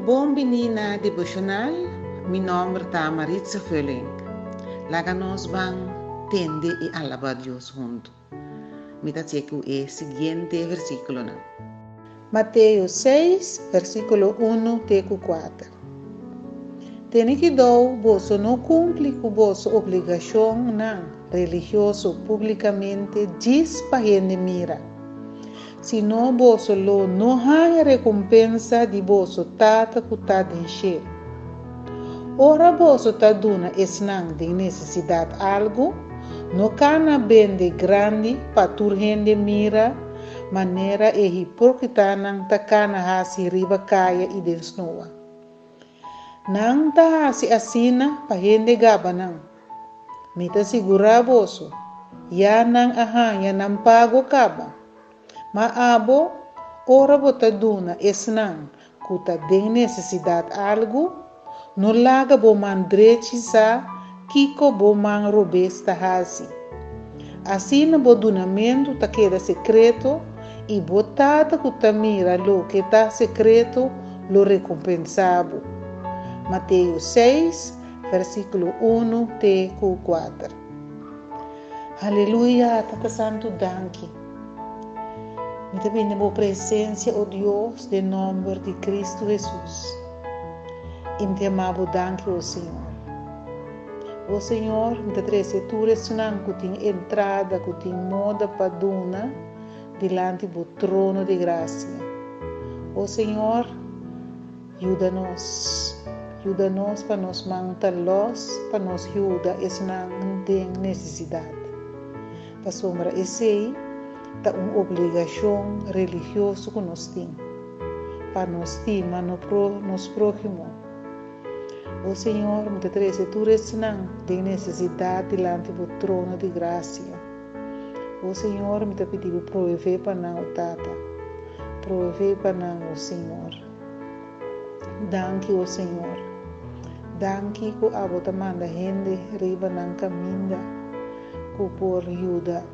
Bon bini na devocional, mi nomber ta Maritza Vulling. Laga nos ban tende y alaba Dios hunto. Mi ta check e siguiente versiculonan. Mateo 6, versíkulo 1 te ku 4. Tene kuidou boso no kumpli ku boso obligashonnan religioso públikamente djis pa hende mira. Sino boso lo no haña rekompensa di boso Tata ku ta den shelu. Ora boso ta duna esnan den nesesidat algu, no kana bende grandi pa tur hende mira manera e hipókritanan ta kana hasi riba kaya i den snoa. Nan ta hasi asina pa hende gaba nan. Mi ta sigurá boso, ya nan a haña nan pago kaba. Ma abo, ora bo ta duna esnan ku ta den nesesidat algu, no laga bo man drechi sa kiko bo man robes ta hasi. Asina bo dunamentu ta keda sekreto i bo Tata ku ta mira loke ta sekreto lo rekompensá bo. Mateo seis, versíkulo unu te ku kuater. Aleluya, Tata Santu danki. Mi ta bini bo presencia, o Dios, den nomber di Cristo Jesus. I mi ta yama bo danki, o Señor. O Señor, mi ta trece tur esnan cu tin entrada, cu tin moda pa duna dilanti bo trono di gracia. O Señor, Yuda nos. Yuda nos pa nos man ta lòs pa nos yuda esnan den nesesidat. Pasobra esei ta un obligashon religioso ku nos tin, pa nos stima nos próhimo. O Señor, mi ta trese tur esnan den nesesidat dilanti bo trono di grasia. O Señor, mi ta pidi bo provee pa nan, o Tata. Provee pa nan, o Señor. Danki, o Señor. Danki ku abo ta manda hende riba nan kaminda ku por yuda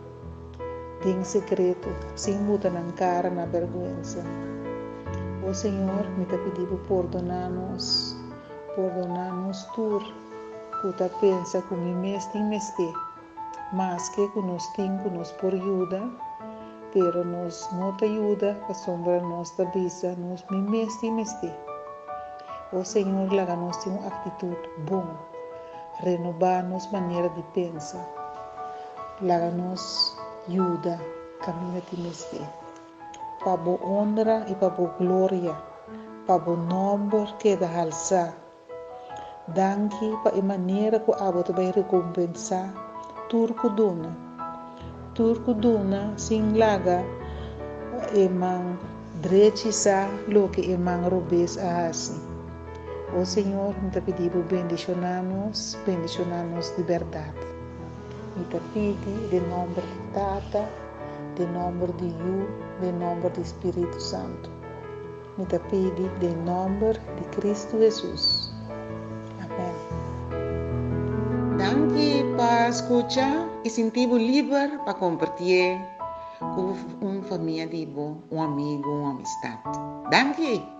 den sekreto sin buta nan kara na bèrgwensa. O Señor, mi ta pidi bo pordoná nos, pordoná nos tur ku ta pensa ku mi mes tin mesté. Maske ku nos tin ku nos por yuda, pero nos no ta yuda pasobra nos ta bisa nos mi mes tin mester. O Señor laga nos tin un aktitut bon, renobá nos manera di pensa, laga nos yuda kaminda tin mester. Pa bo honra i pa bo gloria, pa bo nòmber keda halsá. Danki pa e manera ku abo ta bai rekompensá tur ku duna. Tur ku duna sin laga e man drechi sa loke e man robes a hasi. O Señor, mi ta pidi bo bendishoná nos, bendishoná nos di bèrdat. Mi ta pidi den nòmber di Tata, den nòmber di Yu, den nòmber di Spiritu Santu. Mi ta pidi den nomber di Cristo Jesus. Amen. Danki pa scucha y sinti bo liber pa compartié cu un famia di bo, un amigo, un amistad. Danki!